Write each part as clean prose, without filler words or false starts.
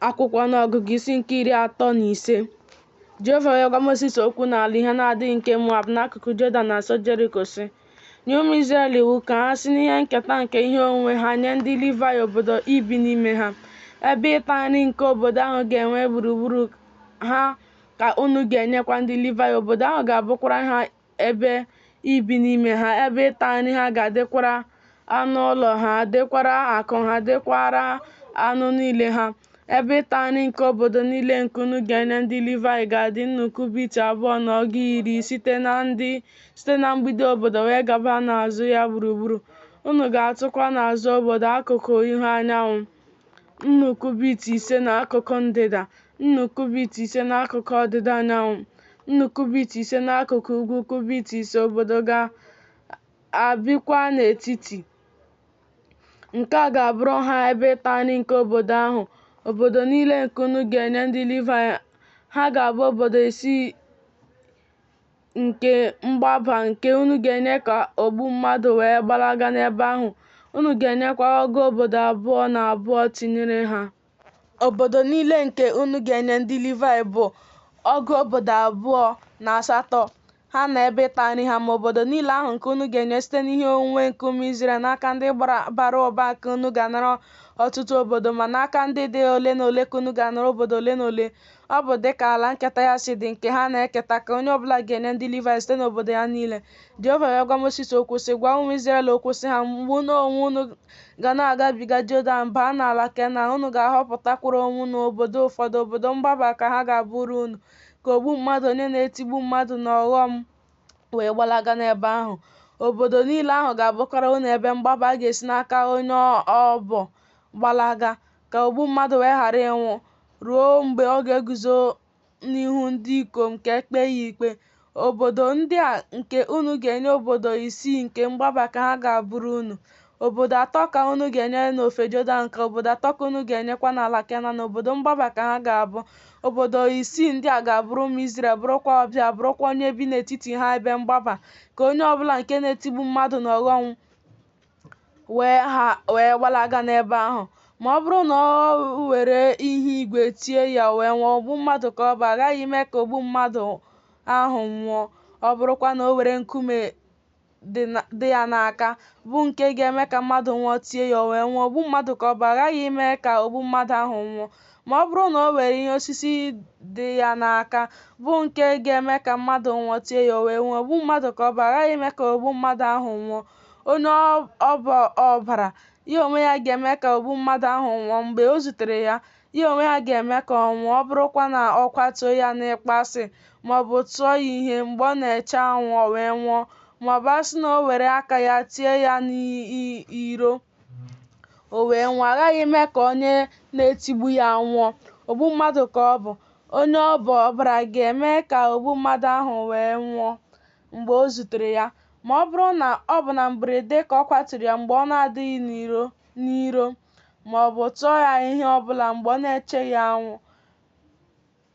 Akwụkwọ Ọnụọgụgụ isi nke 35. Jehova wee gwa Mosis okwu n'ala ihe na-adịghị nke Moab n'akụkụ Jọdan na nso Jeriko, sị, Nye ụmụ Izrel iwu ka ha si n'ihe nketa nke ihe onwunwe ha nye ndị Livaị obodo ibi n'ime ha. Ebe ịta nri nke obodo ahụ ga-enwe gburugburu ha ka unu ga-enyekwa ndị Livaị, obodo ahụ ga-abụkwara ha ebe ibi n'ime ha, ebe ịta nri ha ga-adịkwara anụ ụlọ ha, dịkwara akụ ha, dịkwara anụ niile ha. Ebe ịta nri nke obodo niile nke unu ga-enye ndị Livaị ga-adị nnu kubit abụọ na ọgụ iri site na mgbidi obodo wee gaba n'azụ ya gburugburu. Unu ga-atụkwa n'azụ obodo akụkụ ihu anyanwụ nnu kubit 5 n'akụkụ ndịda, nnu kubit 5 n'akụkụ ọdịda anyanwụ, nnu kubit 5 n'akụkụ ugwu kubit 5, obodo ga-abịkwa n'etiti. Nke a ga-abụrụ ha ebe ịta nri nke obodo ahụ. Obodo niile nke unu ga-enye ndị Livaị, ha ga-abụ obodo isii nke mgbaba nke unu ga-enye ka ogbu mmadụ wee gbalaga n'ebe ahụ. Unu ga-enyekwa ọgụ obodo abụọ na abụọ tinyere ha. Obodo niile nke unu ga-enye ndị Livaị bụ ọgụ obodo abụọ na asatọ, ha na ebe ịta nri ha. Ma obodo niile ahụ nke unu ga-enye site n'ihe onwunwe nke ụmụ Izrel, n'aka ndị bara ụba ka unu ga-anara ọtụtụ obodo, ma n'aka ndị dị ole na ole ka unu ga-anara obodo ole na ole. Ọ bụ dị ka ala nketa ya si dị, nke ha na-eketa, ka onye ọ bụla ga-enye ndị Livaị site n'obodo ya niile. Jehova wee gwa Mosis okwu, sị, Gwa ụmụ Izrel okwu, sị ha, Mgbe unu onwe unu ga na-agabiga Jọdan baa n'ala Kenan, unu ga-ahọpụtakwara onwe unu obodo ụfọdụ, obodo mgbaba ka ha ga-abụrụ unu, ka ogbu mmadụ onye na-etigbu mmadụ n'ọghọm wee gbalaga n'ebe ahụ. Obodo niile ahụ ga-abụkwara unu ebe mgbaba a ga-esi n'aka onye ọbọ gbalaga, ka ogbu mmadụ wee ghara ịnwụ, ruo mgbe ọ ga-eguzo n'ihu ndị ikom ka e kpee ya ikpe. Obodo ndị a nke unu ga-enye obodo isii nke mgbaba ka ha ga-abụrụ unu. Obodo atọ ka unu ga-enye n'ofe Jọdan, ka obodo atọ ka unu ga-enyekwa n'ala Kenan, obodo mgbaba ka ha ga-abụ. Obodo isii ndị a ga-abụrụ ụmụ Izrel, bụrụkwa ọbịa, bụrụkwa onye bi n'etiti ha ebe mgbaba, ka onye ọbụla nke na-etigbu mmadụ n'ọghọm wee gbalaga n'ebe ahụ. Ma ọ bụrụ na o were ihe igwe tie ya o wee nwụọ, ogbu mmadụ ka ọ bụ, a ghaghị ime ka ogbu mmadụ ahụ nwụọ. Ọ bụrụkwa na o were nkume dị ya n'aka, bụ nke ga-eme ka mmadụ nwụọ, tie ya, o wee nwụọ, ogbu mmadụ ka ọ bụ, a ghaghị ime ka ogbu mmadụ ahụ nwụọ. Ma ọ bụrụ na o were ihe osisi dị ya n'aka, bụ nke ga-eme ka mmadụ nwụọ, tie ya, o wee nwụọ, ogbu mmadụ ka ọ bụ, a ghaghị ime ka ogbu mmadụ ahụ nwụọ. Onye ọbọ ọbara, ya onwe ya ga-eme ka ogbu mmadụ ahụ nwụọ mgbe o zutere ya, ya onwe ya ga-eme ka ọ nwụọ. Ọ bụrụkwa na ọ kwatuo ya n'ịkpọasị, ma ọ bụ tụọ ya ihe mgbe ọ na-eche anwụ, o wee nwụọ, ma ọ bụ a sị na o were aka ya tie ya n'iro, o wee nwụọ, a ghaghị ime ka onye na-etigbu ya nwụọ. Ogbu mmadụ ka ọ bụ. Onye ọbọ ọbara ga-eme ka ogbu mmadụ ahụ wee nwụọ mgbe o zutere ya. Ma ọ bụrụ na ọ bụ na mberede ka ọ kwaturu ya mgbe ọ na-adịghị n'iro, ma ọ bụ tụọ ya ihe ọ bụla mgbe ọ na-echeghị anwụ,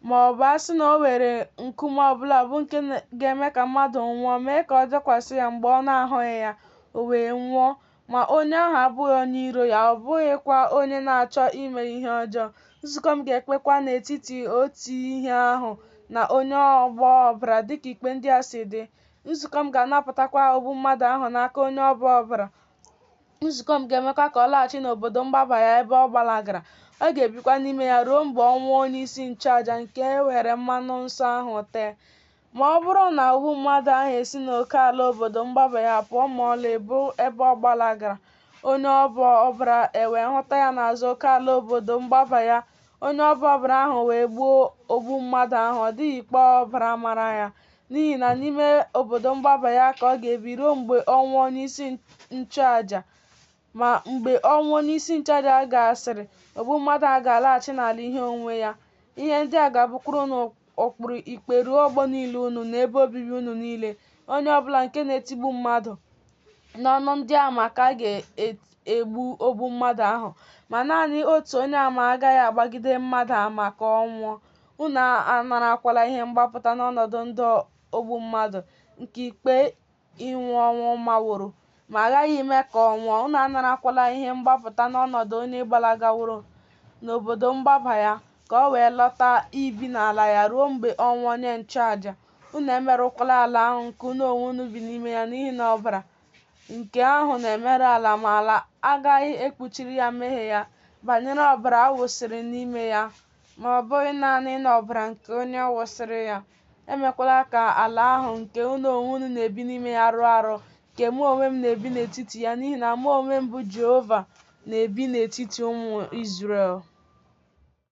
ma ọ bụ a sị na o were nkume ọ bụla bụ nke ga-eme ka mmadụ nwụọ mee ka ọ dakwasị ya mgbe ọ na-ahụghị ya, o wee nwụọ, ma onye ahụ abụghị onye iro ya, ọ bụghịkwa onye na-achọ ime ihe ọjọọ, nzukọ m ga-ekpekwa n'etiti otu ihe ahụ na onye ọbọ ọbara dịka ikpe ndị a si dị. Nzukọ m ga-anapụtakwa ogbu mmadụ ahụ n'aka onye ọbọ ọbara. Nzukọ m ga-emekwa ka ọ laghachi n'obodo mgbaba ya ebe ọ gbalagara. Ọ ga-ebikwa n'ime ya ruo mgbe ọnwụ onyeisi nchụaja nke e were mmanụ nsọ ahụ tee. Ma ọ bụrụ na ogbu mmadụ ahụ esi n'oke ala obodo mgbaba ya pụọ ma ọlị bụ ebe ọ gbalagara, onye ọbọ ọbara ewee hụta ya n'azụ oke ala obodo mgbaba ya, onye ọbọ ọbara ahụ wee gbuo ogbu mmadụ ahụ, ọ dịghị ikpe ọbara mara ya, n'ihi na n'ime obodo mgbaba ya ka ọ ga-ebi ruo mgbe ọnwụ onyeisi nchụaja. Ma mgbe ọnwụ onyeisi nchụaja gasịrị, ogbu mmadụ ahụ ga-alaghachi n'ala ihe onwunwe ya. Ihe ndị a ga-abụkwara unu ụkpụrụ ikpe ruo ọgbọ niile unu na ebe obibi unu niile. Onye ọ bụla nke na-etigbu mmadụ, n'ọnụ ndị ama ka a ga-egbu ogbu mmadụ ahụ. Ma naanị otu onye ama agaghị agbagide mmadụ ama ka ọ nwụọ. Unu anarakwala ihe mgbapụta n'ọnọdụ ndụ ogbu mmadụ nke ikpe ịnwụ ọnwụ maworo, ma a ghaghị ime ka ọ nwụọ. Unu anarakwala ihe mgbapụta n'ọnọdụ onye gbalagaworo n'obodo mgbaba ya, ka o wee lọta ibi n'ala ya ruo mgbe ọnwụ onye nchụaja. Unu emerụkwala ala ahụ nke unu onwe unu bi n'ime ya, n'ihi na ọbara nke ahụ na-emerụ ala, ma ala agaghị ekpuchiri ya mmehie ya banyere ọbara a wụsịrị n'ime ya, ma ọ bụghị naanị n'ọbara nke onye wụsịrị ya. Emekwala ka ala ahụ nke unu onwe unu na-ebi n'ime ya rụọ arụ, nke mụ onwe m na-ebi n'etiti ya, n'ihi na mụ onwe m bụ Jehova na-ebi n'etiti ụmụ Izrel.